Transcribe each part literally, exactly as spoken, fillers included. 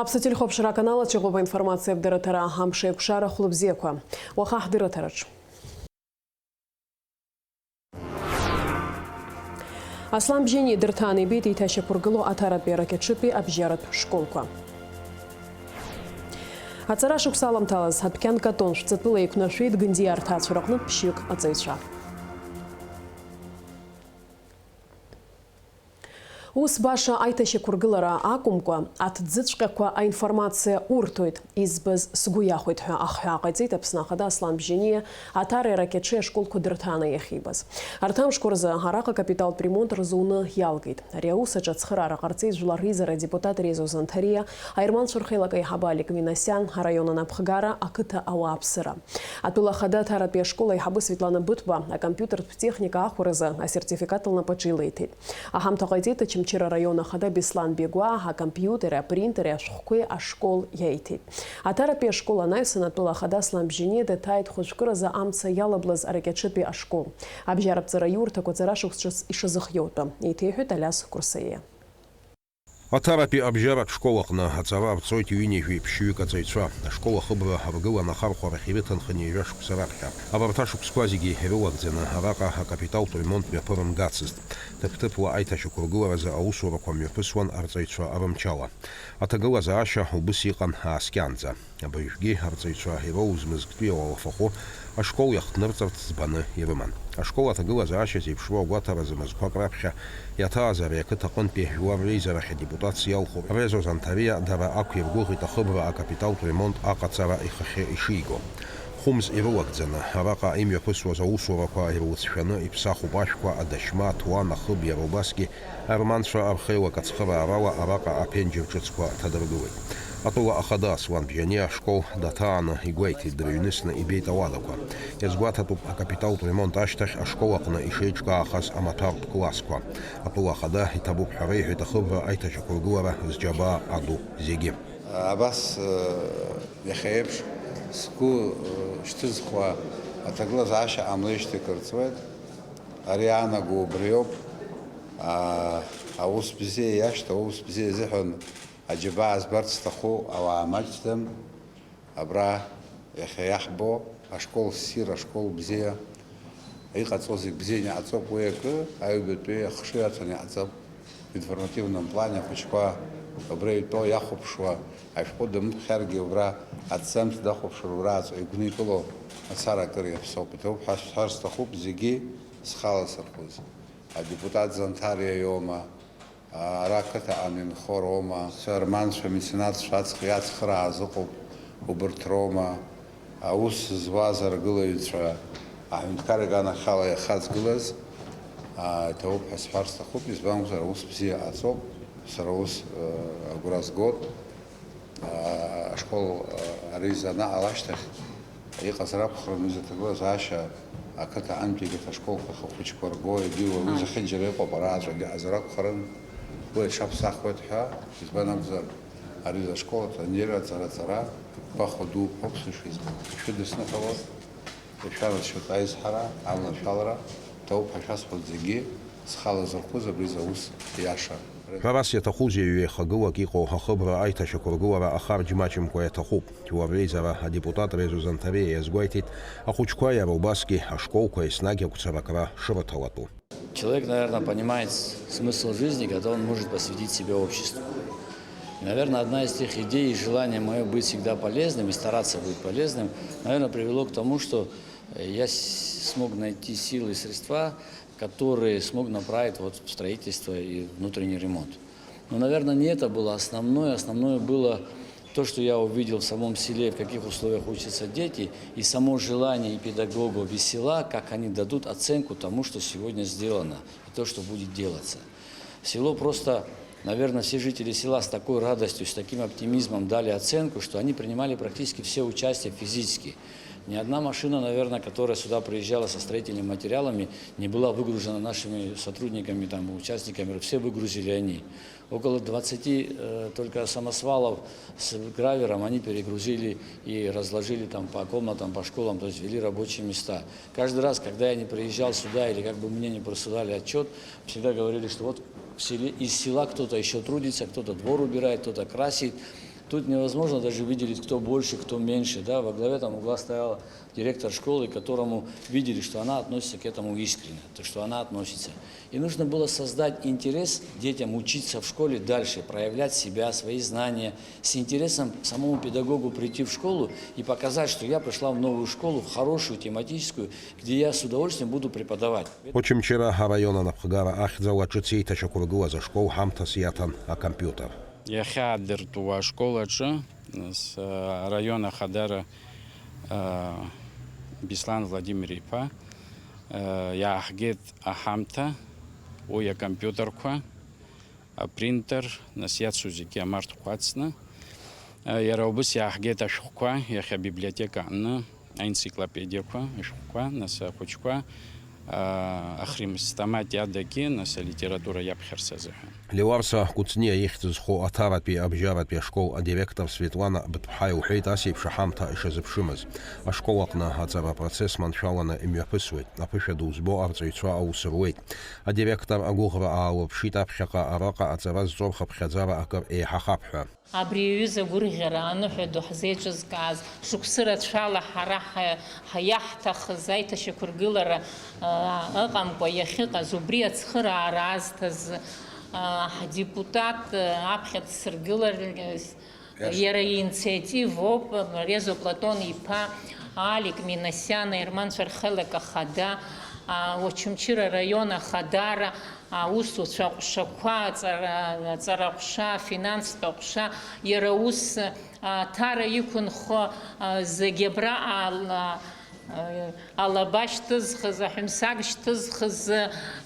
Аԥсуа телехәаԥшра аканал аҿы иҟоуп аинформациатә дырраҭара, амш еиқәшара, хәлыбзиақәа. Уаха ҳдырраҭараҿ. Аслан Бжьани дырҭааны ибеит еиҭашьақәыргылоу Аҭаратәи аракьаҿытәи абжьаратә школқәа. Аҵара шықәса аламҭалаз, адәқьан Катон шәҵатәыла еиқәнаршәеит Гындиа арҭаацәа рҟнытә ԥшьҩык аҵаҩцәа. Ус баша аиҭашьақәыргылара акәымкәа, аҭӡыҵәҟьақәа аинформациа урҭоит, избаз сгәы иахәеит ҳәа ахҳәаа ҟаиҵеит Аԥсны Ахада Аслан Бжьаниа Аҭареи Аракьаҿи ашколқәа дырҭааны иахьибаз. Арҭ амшқәа рзы араҟа капиталтә ремонт рзуны иалгеит. Ари аус аҿы ацхыраара ҟарҵеит Жәлар реизара адепутат Резо Занҭариа, аерманцәа рхеилак аиҳабы Алик Минасиан, араион анапхгара, ақыҭа ауааԥсыра. Атәыла ахада Аҭаратәи ашкол аиҳабы Светлана Быҭәба акомпиутертә техника ахәаразы асертификат лнапаҿы илеиҭеит. Аҳамҭа ҟаиҵеит Очамчыра араион ахада Беслан Бегәаа акомпиутери, апринтери, ашәҟәқәеи ашкол иаиҭеит. Аҭаратәи ашкол анаҩсан атәыла ахада Аслан Бжьаниа даҭааит хәажәкыразы амца иалаблыз аракьаҿытәи ашкол. Абжьаратә ҵараиурҭақәа ҵарашықәс ҿыц ишазыхиоу атәы, еиҭеиҳәеит Алиас Курсаиа. Аҭаратәи абжьаратә школ аҟны аҵара ҟарҵоит ҩынҩажәи ԥшьҩык аҵаҩцәа. Ашкол ахыбра аргылан ахархәарахь ирыҭанхеит ҩажәа шықәса раԥхьа. Абарҭ ашықәсқәа зегьы ирылагӡаны араҟа акапиталтә ремонт мҩаԥырымгацызт. Ҭыԥ-ҭыԥла аиҭашьақәыргыларазы аусурақәа мҩаԥысуан арҵаҩцәа рымчала. Аҭагылазаашьа убыс иҟан ааскьаанӡа. Абыржәгьы арҵаҩцәа ироуз мызктәи ауалафахәы ашкол иахҭнырҵарц ӡбаны ирыман. Ашкол аҭагылазаашьа зеиԥшроу агәаҭаразы мызқәак раԥхьа иаҭааз ари ақыҭа аҟынтәи Жәлар реизарахь адепутатс иалху Резо Занҭариа дара ақәиргәыӷит ахыбра акапиталтә ремонт аҟаҵара ихахьы ишиго. Хәымз ирылагӡаны, араҟа имҩаԥысуаз аусурақәа ирылҵшәаны иԥсахуп ашәқәа, адашьма, аҭуан, ахыб, иара убасгьы арманцәа археилак ацхыраарала араҟа аԥенџьыр ҿыцқәа ҭадыргылеит. Атәыла ахада Аслан Бжьаниа ашкол даҭааны игәеиҭеит, дырҩнысны ибеит ауадақәа. Иазгәаҭатәуп акапиталтә ремонт ашьҭахь ашкол аҟны ишеиҿкаахаз амаҭәартә классқәа. Атәыла ахада иҭабуп ҳәа реиҳәеит ахыбра аиҭашьақәыргылара зџьабаа аду зегьы. Абас, э, иахьа еиԥш сгәы, э, шьҭызхуа аҭагылазаашьа ҟамлеижьҭеи кыр ҵуеит. Ари иаанаго убриоуп. А, аус бзиа иашьҭоу, аус бзиа изыҳәан аџьабаа збарц сҭаху ауаа маҷӡам. Абра иахьа иаҳбо ашкол ссир, ашкол бзиа, иҟаҵо зегь бзианы иҟаҵоуп. Уи акы, аҩбатәи ахшыҩ аҭаны иҟаҵоуп. В информативном плане ахәыҷқәа убра итәоу иахәаԥшуа, ашәҟәы дамыԥхьаргьы убра аҭӡамц дахәаԥшыр, убра аҵәа игәникыло мацара акыр иаԥсоуп. Иҭабуп ҳәа сҳәар сҭахуп, зегьы схала сырхәыз. Адепутат Занҭариа иоума, ара ақыҭаҟны инхо роума, сарманцәа, меценатцәа аҵх иацхрааз ыҟоуп, убырҭ роума, аус зуаз аргылаҩцәа, аҳәынҭқарра аганахьала иахьаҵгылаз, аа, иҭабуп ҳәа сҳәар сҭахуп, избан акәзар, аус бзиа ҟаҵоуп, сара ус, э, агәра згоит. Аа, ашкол, аа, ари занаҟала ашьҭахь иҟазар акәхарын, уи зыҭагылазаашьа ақыҭа аҟынтәигьы ашколқәа ахәыҷқәа рго, егьи уаҩы зехьынџьара иҟоуп, арааҵәагьы иҟазар акәхарын, уи аҽаԥсахуеит ҳәа, избан акәзар, ари зашкол аҭанеира аҵара-ҵара гәахәа дууп ҳәа сышәиз-, шәыдысныҳәалоит. Ишәарацәоуп аизҳара, аланашәалара, ҭоуп ҳәа шәасҳәоит зегьы, схала зырхәыз абри заус иаша. Ҳәарас иаҭахузеи, ҩеихагылак иҟоу ахыбра аиҭашьақәыргылара ахарџь маҷымкәа иаҭахуп. Жәлар реизара адепутат Резо Занҭариа иазгәеиҭеит, ахәыҷқәа иара убасгьы ашколқәа еснагь агәцаракра шрыҭалатәу. Человек, наверное, понимает с-, смысл жизни, когда он может посвятить себя обществу. И, наверное, одна из тех идей и желание моё быть всегда полезным и стараться быть полезным, наверное, привело к тому, что, э, я с-, смог найти силы и средства, которые смог направить вот в строительство и внутренний ремонт. Но, наверное, не это было основное. Основное было то, что я увидел в самом селе, в каких условиях учатся дети, и само желание и педагогов, и села, как они дадут оценку тому, что сегодня сделано, и то, что будет делаться. Село просто, наверное, все жители села с такой радостью, с таким оптимизмом дали оценку, что они принимали практически все участие физически. Ни одна машина, наверное, которая сюда приезжала со строительными материалами, не была выгружена нашими сотрудниками, там, участниками. Все выгрузили они. Около двадцати, э, только самосвалов с гравером они перегрузили и разложили там по комнатам, по школам, то есть ввели рабочие места. Каждый раз, когда я не приезжал сюда или как бы мне не присылали отчёт, всегда говорили, что вот в селе, из села кто-то ещё трудится, кто-то двор убирает, кто-то красит. Тут невозможно даже выделить, кто больше, кто меньше. Да? Во главе там угла стояла директор школы, которому видели, что она относится к этому искренне, то, что она относится. И нужно было создать интерес детям учиться в школе дальше, проявлять себя, свои знания, с интересом самому педагогу прийти в школу и показать, что я пришла в новую школу, в хорошую, тематическую, где я с удовольствием буду преподавать. Очамчыра араион анапхгара ахьӡала ҿыц еиҭашьақәыргылаз ашкол ҳамҭас иаҭан акомпиутер. Иахьаадыртуа ашкол аҿы, нас, араион ахадара, а, Беслан Владимир-иԥа, а, иааҳгеит аҳамҭа, уи акомпиутерқәа, апринтер, нас иацу зегьы амарҭқәа ацны, а, иара убыс иааҳгеит ашәҟәқәа, иахьа абиблиотека аҟны аенциклопедиақәа, ашәҟәқәа, нас ахәыҷқәа, аа, ахримстамат иадагьы, нас алитература иаԥхьарц азыҳәан. Леуарса Кәыҵниа ихьӡ зху Аҭаратәи абжьаратәи ашкол адиректор Светлана Быҭәԥҳа илҳәеит ас еиԥш аҳамҭа ишазыԥшымыз. Ашкол аҟны аҵара апроцесс маншәаланы имҩаԥысуеит. Аԥышәа ду збо арҵаҩцәа аус руеит. Адиректор агәыӷра аалырԥшит аԥхьаҟа араҟа аҵара зҵо рхыԥхьаӡара акыр еиҳахап ҳәа. Абри аҩыза агәырӷьара аныҳәа ду ҳзеиҿызкааз, шықәсы рацәала ҳара ҳа-, ҳа-, иаҳҭахыз аиҭашьақәыргылара, а, ыҟамкәа иахьыҟаз, убри ацхыраара аазҭаз, а, ҳдепутат, а, аԥхьа дсыргылар, а, иара иинициативоуп, Резо Платон иԥа Алик Минасиан, аерманцәа рхеилак ахада, а, Очамчыра араион ахадара, аусуцәа аҟәшақәа, аҵара, аҵара ҟәша, афинанстә аҟәша, иара ус, а, аҭара иқәынхо, а, зегьы абра ала, а, алаба шьҭызхыз, аҳәымсаг шьҭызхыз,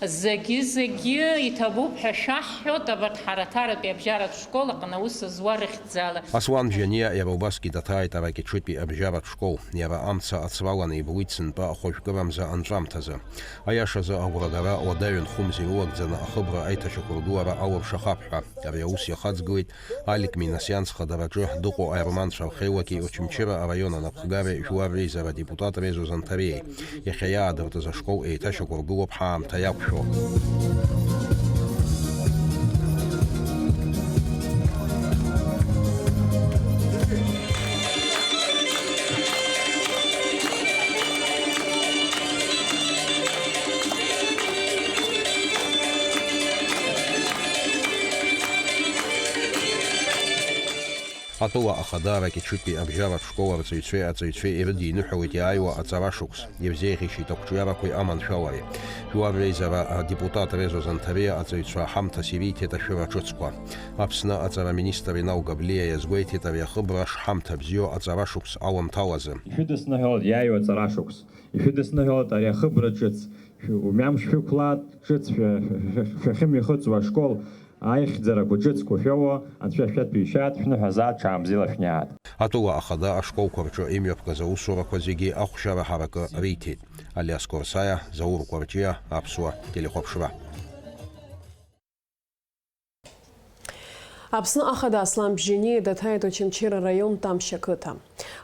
зегьы-зегьы иҭабуп ҳәа шәаҳҳәоит, абарҭ ҳара аҭаратәи абжьаратә школ аҟны аус зуа рыхьӡала. Аслан Бжьаниа иара убасгьы даҭааит Аракьаҿытәи абжьаратә школ. Иара амца ацраланы иблит сынтәа ахәажәкырамза анҵәамҭазы. Аиашазы, агәрагара уадаҩын хәымз ирылагӡаны ахыбра аиҭашьақәыргылара алыршахап ҳәа. Ари аус иахаҵгылеит Алик Минасиан зхадараҿы дыҟоу аерманцәа рхеилаки Очамчыра араион анапхгареи жәлар реизара адепутат Резо Занҭариеи. Иахьа иаадыртыз ашкол еиҭашьақәыргылоуп ҳаамҭа иақәшәо. Атәыла ахада Аракьаҿытәи абжьаратә школ арҵаҩцәеи аҵаҩцәеи ирыдиныҳәалеит иааиуа аҵара шықәс. Ирзеиӷьеишьеит ақәҿиарақәеи аманшәалареи. Жәлар реизара адепутат Резо Занҭариа аҵаҩцәа ҳамҭас ириҭеит ашәыра ҿыцқәа. Аԥсны аҵара министр Инал Габлиа иазгәеиҭеит ари ахыбра шҳамҭа бзиоу аҵара шықәс аламҭалазы. Ишәыдысныҳәалоит иааиуа аҵара шықәс. Ишәыдысныҳәалоит ари ахыбра ҿыц. Шәы-, умҩамш шәықәлааит, ҿыц шәа-, шәа-, шәа-, шәахьымҩахыҵуа ашкол аихьӡарақәа ҿыцқәа шәоуа, Анцәа шәаҭәеишьааит, шәныҳәазааит, ҽаанбзиала шәниааит. Атәыла ахада ашколқәа рҿы имҩаԥгаз аусурақәа зегьы ахәшьара ҳаракы риҭеит. Алиас Қәарсаиа, Заур Кәарҷиа, Аԥсуа телехәаԥшра. Аԥсны ахада Аслан Бжьаниа даҭааит Очамчыра араион Тамшь ақыҭа.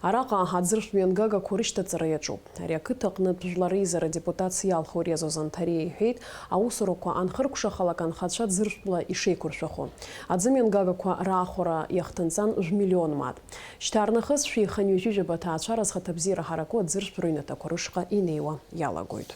Араҟа аӡыршә мҩангагақәа рышьҭаҵара иаҿуп. Ари ақыҭа аҟнытә жәлар реизара адепутациа иалху Резо Занҭариа иҳәеит, аусурақәа анхыркәшахалак анхацәа ӡыршәтәла ишеиқәыршәахо. Аӡы мҩангагақәа раахәара иахҭынҵан жәмиллион мааҭ. Шьҭарнахыс шәи хынҩажәи жәаба аҭаацәара зхаҭабзиара ҳараку аӡыршә рыҩнаҭақәа рышҟа инеиуа иалагоит.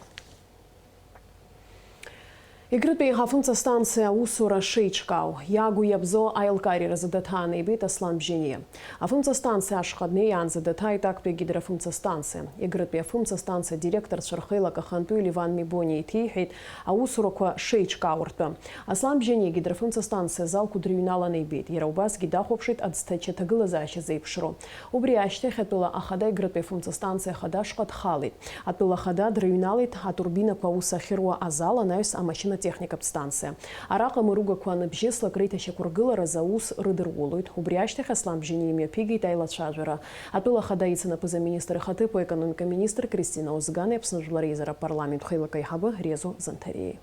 Егрытәи афымца станциа аусура шеиҿкаау, иагу иабзоу аилкаареи рзы даҭаан ибеит Аслан Бжьаниа. Афымца станциа ашҟа днеиаанӡа даҭааит актәи агидрофымца станциа. Егрытәи афымца станциа директорцәа рхеилак ахантәаҩы Леван Мебониа иҭеиҳәеит аусурақәа шеиҿкаау ртәы. Аслан Бжьаниа агидрофымца станциа азалқәа дрыҩналаны ибеит, иара убасгьы дахәаԥшит аӡҭача аҭагылазаашьа зеиԥшроу. Убри ашьҭахь атәыла ахада Егрытәи афымца станциа ахада ашҟа дхалеит. Атәыла ахада дрыҩналеит атурбинақәа аус ахьыруа азал анаҩс амашьынатехникатә станциа. Араҟа мыругақәа аныбжьыслак реиҭашьақәыргыларазы аус рыдырулоит. Убри ашьҭахь Аслан Бжьаниа имҩаԥигеит аилацәажәара. Атәыла ахада ицын аԥыза-министр ихаҭыԥуаҩ, аекономика министр Кристина Озгани Аԥсны Жәлар Реизара апарламент хеилак аиҳабы Резо Занҭариеи.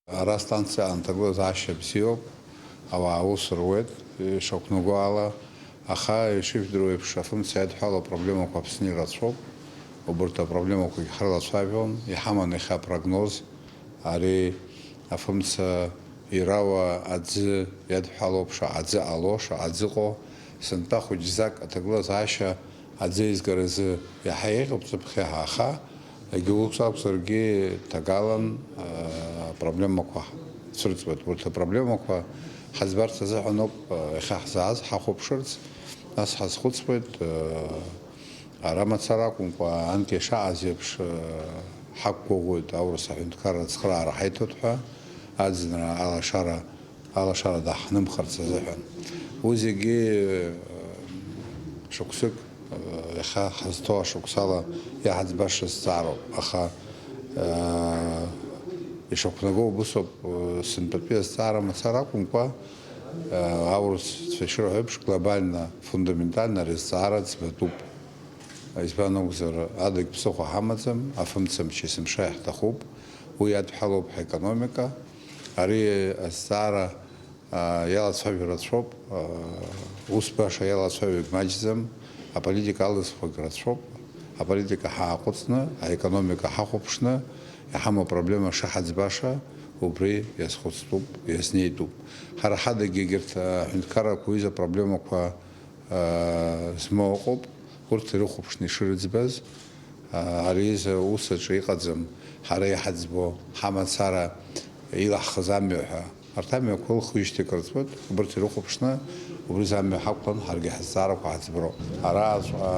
Ара астанциа аан аҭагылазаашьа бзиоуп, ауаа аус руеит, ишақәнаго ала, аха, ишыжәдыруа еиԥш, афымца иадҳәалоу апроблемақәа Аԥсны ирацәоуп. Убырҭ апроблемақәагьы ҳрылацәажәон, иҳаман иахьа апрогноз, ари афымца Ирауа аӡы иадҳәалоуп, шаҟа аӡы ҟало, шаҟа аӡы ыҟоу, сынтәа хәыҷӡак аҭагылазаашьа аӡы еизгаразы иаҳа еиӷьуп, ҵыԥх иаҳа, аха егьа ус акәзаргьы ҭагалан, аа, апроблемақәа цәырҵуеит. Урҭ апроблемақәа ҳаӡбарц азыҳәан ауп, аа, иахьа ҳзааз, ҳахәаԥшырц, нас ҳазхәыцуеит, аа, ара мацара акәымкәа, анкьа ишаҟаз еиԥш, аа, ҳақәгәыӷуеит аурыс аҳәынҭқарра ацхыраара ҳаиҭоит ҳәа, аӡынра алашара алашара даҳхнымхырц азыҳәан. Уи зегьы, э, шықәсык, э, иахьа ҳазҭоу ашықәсала иаҳӡбаша зҵаароуп, аха, э, ишақәнаго убысоуп, э, сынтәатәи азҵаара мацара акәымкәа, э, аурысцәа ишырҳәо еиԥш, глобально, фундаментально ари азҵаара ӡбатәуп. Избан акәзар, адагь ԥсыхәа ҳамаӡам, афымцамч есымша иаҳҭахуп, уи иадҳәалоуп ҳекономика. Ари азҵаара, аа, иалацәажәо рацәоуп, аа, ус баша иалацәажәогь маҷӡам, аполитика алызхуагь рацәоуп, аполитика ҳааҟәыҵны, аекономика ҳахәаԥшны, иҳамоу апроблема шыҳаӡбаша, убри иазхәыцтәуп, иазнеитәуп. Ҳара ҳадагь егьырҭ аҳәынҭқаррақәа уҩыза апроблемақәа змоу ыҟоуп, урҭ ирыхәаԥшны ишырыӡбаз, ари изы ус аҿы иҟаӡам, ҳара иҳаӡбо ҳамацара илаҳхыз амҩа ҳәа. Арҭ амҩақәа ылхижьҭеи акыр ҵуеит, убырҭ ирыхәаԥшны, убри изы амҩа ҳақәлан, ҳаргьы ҳазҵаарақәа ҳаӡброуп. Араҟаҵәҟьа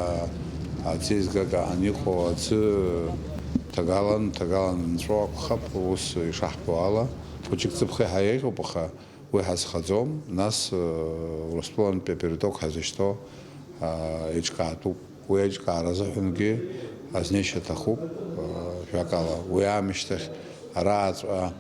аӡы еизгак аан иҟоу аӡы ҭагалан, ҭагалан нҵәо акәхап, ус ишаҳбо ала. Хәыҷык ҵыԥх иаҳа еиӷьуп, аха Уи ҳазхаӡом, нас, э, Урыстәылантәи апередок ҳазышьҭоу, а, еиҿкаатәуп. Уи аиҿкаара азыҳәангьы азнеишьа аҭахуп, э, жәакала. Уи аамышьҭахь арааҵәҟьа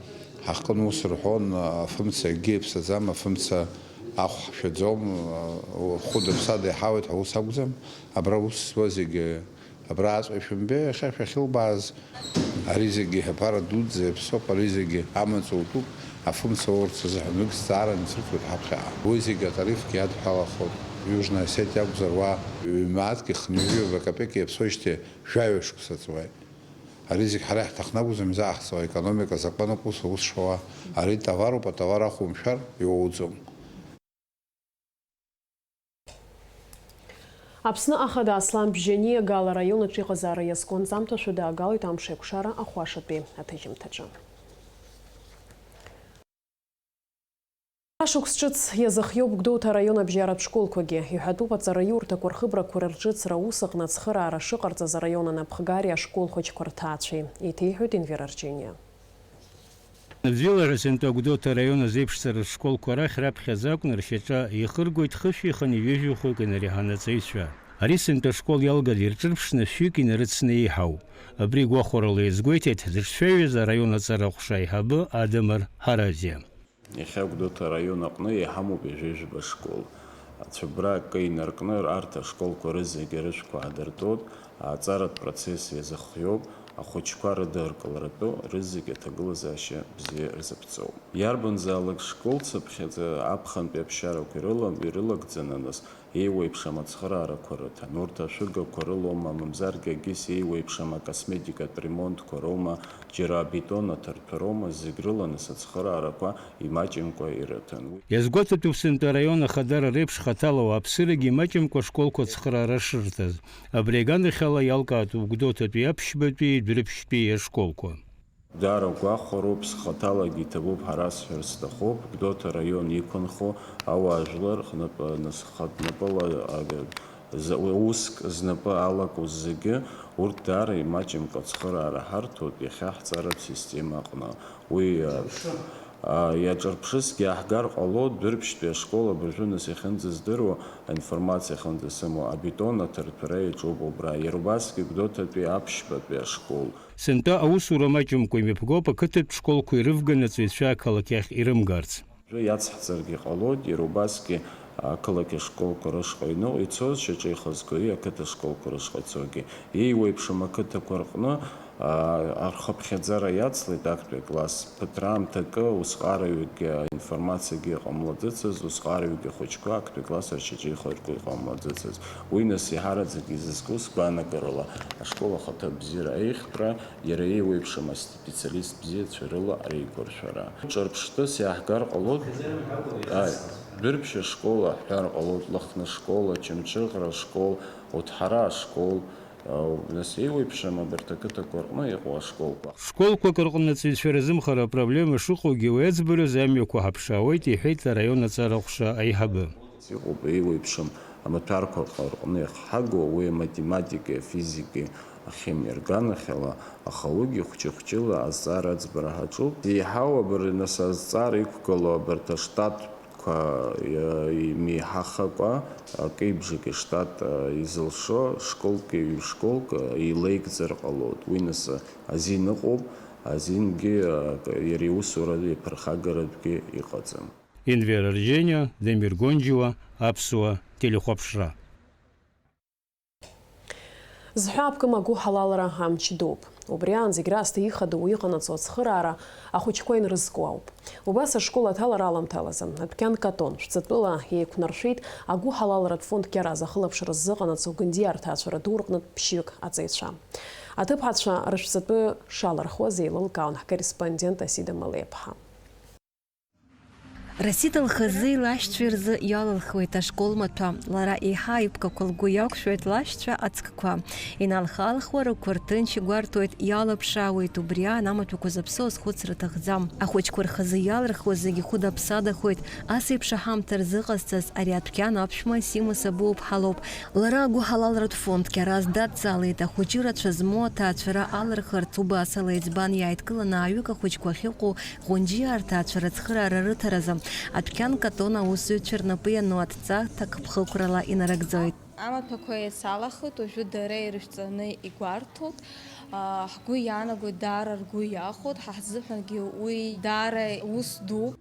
ҳахҟын ус рҳәон, афымца акгьы иаԥсаӡам, афымца ахә ҳшәаӡом, э, хәыда-ԥсада иҳауеит ҳәа ус акәӡам. Абра аус зуа зегьы Абраҵәҟьа ишәымбеи, иахьа шәахьылбааз, ари зегьы аԥара дуӡӡа иаԥсоуп, ари зегьы амаҵ утәуп, афымца урц азыҳәан уигь зҵааран ицәырҵуеит ҳаԥхьаҟа. Уи зегьы атарифгьы иадҳәалахоит. Южная Осетия акәзар, уа ҩ-мааҭки хынҩажәи ҩба капеки иаԥсоижьҭеи жәаҩа шықәса ҵуеит. Ари зегь ҳара иаҳҭахны акәӡам изаҟаҳҵауа, аекономика азакәаноуп ус аус шауа. Ари товаруп, атовар ахумшәар иуоуӡом. Аԥсны Ахада Аслан Бжьаниа Гала араион аҿы иҟазаара иазку анҵамҭашәа даагалеит амш еиқәшара ахәашатәи аҭыжьымҭаҿы. Ашықәс ҿыц иазыхиоуп Гәдоуҭа араион абжьаратә школқәагьы. Иҳәатәуп аҵараиурҭақәа рхыбрақәа рырҿыцра аус аҟны ацхыраара шыҟарҵаз араион анапхгареи ашкол хәыҷқәа рҭаацәеи, еиҭеиҳәоит Енвер Арџьаниа. Абзиалара сынтәа Гәдоуҭа араион азеиԥшҵара школқәа рахь раԥхьаӡа акәны ршьаҿа иахыргоит хышәи хынҩажәи жәохәҩык инареиҳан аҵаҩцәа. Ари сынтәа ашкол иалгаз ирҿырԥшны шәҩык инарыцны еиҳауп. Абри гәахәарала иазгәеиҭеит зыҿцәажәоз араион аҵара ҟәша аиҳабы Адамыр Ҳаразиа. Иахьа Гәдоуҭа араион аҟны иҳамоуп ҩажәи жәба школ. Ацәыббра акы инаркны арҭ ашколқәа рызегьы рышәқәа аадыртәоит, аҵаратә процесс иазыхиоуп, ахәыҷқәа рыдыркыларатәы рызегьы аҭагылазаашьа бзиа рзаԥҵоуп. Иарбанзаалак школцыԥхьаӡа аԥхынтәи аԥсшьарақәа ирылам-, ирылагӡаны нас, еиуеиԥшым ацхыраарақәа рыҭан. Урҭ ашәыгақәа рылоума, мамзаргьы акгьыс еиуеиԥшым акосметикатә ремонтқәа роума, џьара абетон аҭарҭәа роума, зегь рыла нас ацхыраарақәа имаҷымкәа ирыҭан. Уи Иазгәаҭатәуп сынтәа араион ахадара реиԥш хаҭала ауааԥсырагьы имаҷымкәа ашколқәа ацхыраара шырҭаз. Абри аганахьала иалкаатәуп Гәдоуҭатәи аԥшьбатәи Дәрыԥшьтәи ашколқәа. Даара гәахәароуп, схаҭалагьы иҭабуп ҳәа расҳәар сҭахуп, Гәдоуҭа араион иқәынхо ауаажәлар хнапы, нас-, хатә напыла, а, за-, уск знапы алаку зегьы, урҭ даара имаҷымкәа ацхыраара ҳарҭоит иахьа ҳҵаратә система аҟны. Уи, а, а, иаҿырԥшызгьы ааҳгар ҟалоит, Дәрыԥшьтәи ашкол абыржәы нас иахьынӡаздыруа, аинформациа ахьынӡасымоу, абетон аҭарҭәара иаҿуп убра, иара убасгьы Гәдоуҭатәи аԥшьбатәи ашкол. Сынтәа аусура маҷымкәа имҩаԥгоуп ақыҭатә школқәа ирывганы аҵаҩцәа ақалақь ахь ирымгарц. Уажәы иацҳҵаргьы ҟалоит, иара убасгьы ақалақь ашколқәа рышҟа иныҟәо ицоз шьаҿа ихазгои ақыҭа школқәа рышҟа ицогьы. Еиуеиԥшым ақыҭақәа рҟны Архыԥхьаӡара иацлеит актәи акласс. Ԥыҭраамҭакы усҟараҩык аинформациагьы иҟамлаӡыцыз, усҟараҩык ахәыҷқәа актәи акласс ршьаҿа ихырго иҟамлаӡыцыз. Уи нас иаҳараӡак изызку сгәаанагарала ашкол ахаҭа бзиара аиӷьтәра, иара еиуеиԥшым аспециалист бзиацәа рыла реиқәыршәара. Ҿырԥштәыс иааҳгар ҟалоит. Аи, Дәырԥшь ашкол аҳәар ҟалоит, Лыхны ашкол, Ачамчыхра ашкол, Оҭҳара ашкол, Нас еиуеиԥшым абарҭ ақыҭақәа рҟны иҟоу ашколқәа. Школқәак рҟны аҵаҩцәа рзымхара апроблема шыҟоугьы уи аӡбараз амҩақәа ҳаԥшаауеит, иҳәеит араион аҵара ҟәша аиҳабы. Иҟоуп еиуеиԥшым амаҭәарқәа рҟны иахҳагоу, уи аматематикеи, афизикеи, ахимиеи рганахьала, аха уигьы хәҷы-хәҷыла азҵаара аӡбара ҳаҿуп. Еиҳау абар-, нас азҵаара иқәгылоу абарҭ аштат қәа, иа-, имеиҳахакәа, акеибжак иштат, а, изылшо школк, ҩ-школк, а, еилеигӡар ҟалоит. Уи нас, а, азин ыҟоуп, азингьы, а, к-, иара иусура иаԥырхагаратәгьы иҟаӡам. Енвер Арџьениа, Дамир Гонџьиуа, Аԥсуа телехәаԥшра. Зҳәа аԥкым агәыҳалалра амч дууп. Убри аан зегь раасҭа ихадоу иҟанаҵо ацхыраара ахәыҷқәа инрызку ауп. Убас ашкол аҭалара аламҭалазы, адәқьан Катон шәҵатәыла еиқәнаршәеит агәыҳалалратә фонд Кьараз ахылаԥшра ззыҟанаҵо Гындиа арҭаацәара ду рҟнытә ԥшьҩык аҵаҩцәа. Аҭыԥҳацәа рышәҵатәы шалырхуаз еилылкаауан ҳкорреспондент Асида Малеиԥҳа. Расида лхазы илашьцәеи рзы иалылхуеит ашкол маҭәа. Лара еиҳа аиԥкақәа лгәы иақәшәоит лашьцәа ацкқәа. Иналхалхуа рыгәқәа рҭынч игәарҭоит, иалаԥшаауеит, убри аан амаҭәақәа зыԥсоу азхәыцра аҭахӡам. Ахәыҷқәа рхазы иалырхуа зегьы хәыда-ԥсадахоит. Ас еиԥш аҳамҭа рзыҟазҵаз ари адәқьан аԥшәма Сима Сабуаԥҳа лоуп. Лара агәыҳалалратә фонд Кьараз дадҵаалеит, ахәыҷы рацәа змоу аҭаацәара алырхырц убас ала иӡбан иааидкыланы ааҩык ахәыҷқәа ахьыҟоу Ӷәынџьиа арҭаацәа рыцхыраара рыҭаразы адәқьан Катон аусзуҩцәа рнапы иану адҵа ҭакԥхықәрала инарыгӡоит. Амаҭәақәа еицалахеит, уажәы дара ирышәҵаны игәарҭоит. Ҳгәы иаанагоит, даара ргәы иахәоит, ҳа ҳзыҳәангьы уи даара ус дууп.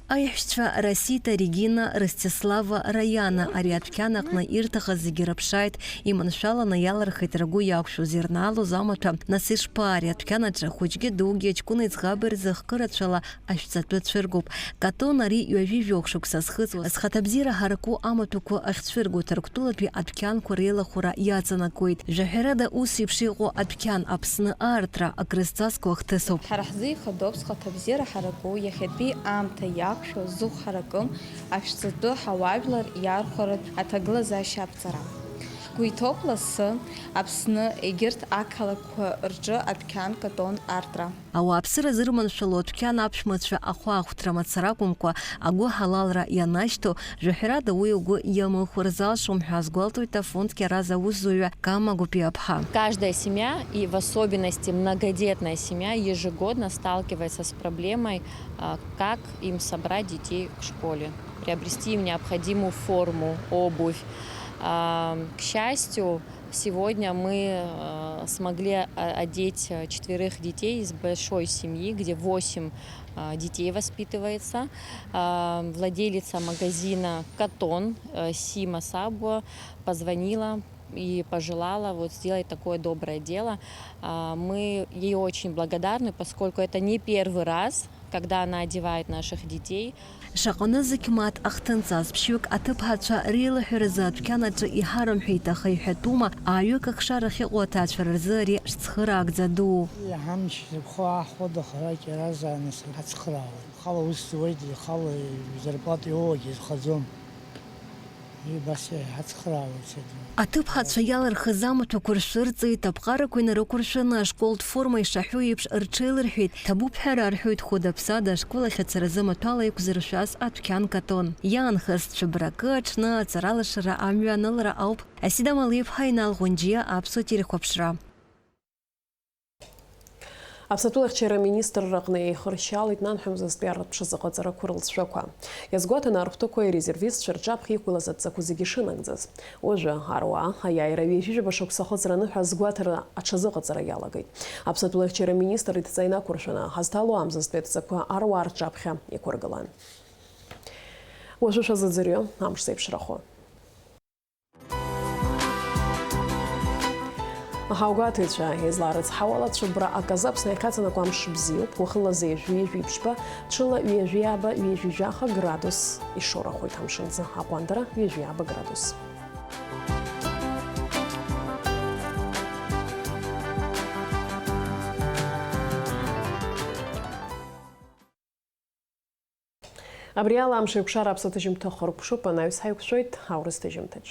Аиҳәшьцәа Расита, Регина, Ростислава, Раиана ари адәқьан аҟны ирҭахыз зегьы рыԥшааит, иманшәаланы иалырхит ргәы иақәшәоз ирнаалоз амаҭәа, нас ишԥа, ари адәқьан аҿы хәыҷгьы дугьы ҷкәыни ӡӷаби рзы хкы рацәала ашәҵатәы цәыргоуп. Катон ари ҩажәи жәохә шықәса зхыҵуа, зхаҭабзиара ҳараку амаҭәақәа ахьцәыргоу Ҭырқәтәылатәи адәқьанқәа реилахәара иаҵанакуеит. Жәаҳәарада, ус еиԥш иҟоу адәқьан Аԥсны аартра акрызҵазкуа ахҭысуп. Ҳара ҳзы ихадоуп зхаҭабзиара ҳараку иахьатәи аамҭа иақәшәо зыхә ҳаракым ашәҵатәы ҳауаажәлар иархәаратә аҭагылазаашьа аԥҵара. Ҳгәы иҭоуп лассы Аԥсны егьырҭ ақалақьқәа рҿы адәқьан Катон аартра. Ауааԥсыра зырманшәало адәқьан аԥшәмацәа ахәаахәҭра мацара акәымкәа, агәыҳалалра ианашьҭоу, жәаҳәарада уи угәы иамыхәар залшом ҳәа азгәалҭоит афонд Кьараз аусзуҩы Кама Гәыԥиаԥҳа. Каждая семья, и в особенности многодетная семья, ежегодно сталкивается с проблемой, а, как им собрать детей к школе, приобрести им необходимую форму, обувь. А, к счастью, Сегодня мы, э, смогли, а, одеть, э, четверых детей из большой семьи, где восемь, а, детей воспитывается. А, владелица магазина Катон, э, Сима Сабуа, позвонила и пожелала вот сделать такое доброе дело. А, мы ей очень благодарны, поскольку это не первый раз, когда она одевает наших детей. Шаҟа нызқь мааҭ ахҭынҵаз ԥшьҩык аҭыԥҳацәа реилаҳәаразы адәқьан аҿы иҳарымҳәеит, аха иҳәатәума, ааҩык ахшара ахьыҟоу аҭаацәара рзы ари ҿцхыраагӡа дуу. Иҳамч зықәхо аҳ уадахара Кьаразаа нас ҳацхраауеит. Ихала ус зуеит, ихала зарплата иоуагьы изхаӡом. Уи убас иҳацхраауеит саргьы. Аҭыԥҳацәа иалырхыз амаҭәақәа ршәырҵеит, аԥҟарақәа инарықәыршәаны, ашколтә форма ишаҳәо еиԥш рҽеилырҳәеит, ҭабуп ҳәа рарҳәоит, хәыда-ԥсада ашкол ахь ацаразы маҭәала иқәзыршәаз адәқьан Катон. Иаанхаз цәыбракы аҽны аҵаралашара амҩа анылара ауп. Асида Малиԥҳа, Инал Ӷәынџьиа, Аԥсуа телехәаԥшра. Аԥсатәыла ахьчара аминистрраҟны еихыршьаалеит нанҳәа мзызтәи арратә ҽазыҟаҵарақәа рылҵшәақәа. Иазгәаҭаны архәҭақәа ирезервистцәа рҿаԥхьа иқәгылаз адҵақәа зегьы шынагӡаз. Уажәы аруаа аиааира ҩажәижәаба шықәса ахыҵра аныҳәа азгәаҭара аҽазыҟаҵара иалагеит. Аԥсатәыла ахьчара аминистр идҵа инақәыршәаны ҳазҭало амзызтәи адҵақәа аруаа рҿаԥхьа иқәыргылан. Уажәы шәазыӡырҩы амш зеиԥшрахо. Ҳаугәаҭаҩцәа изларыцҳауала, цәыббра аказы Аԥсны иахьаҵанакуа амш бзиоуп, уахынла зеижә ҩажәи ԥшьба, ҽыла ҩажәи ааба, ҩажәи жәаха градус ишоурахоит амшынӡы, аҟәандара ҩажәи ааба градус. Абри ала амш еиқәшара аԥсаҭыжьымҭа хыркәшоуп, анаҩс ҳаиқәшәоит аурыс ҭыжьымҭаҿ.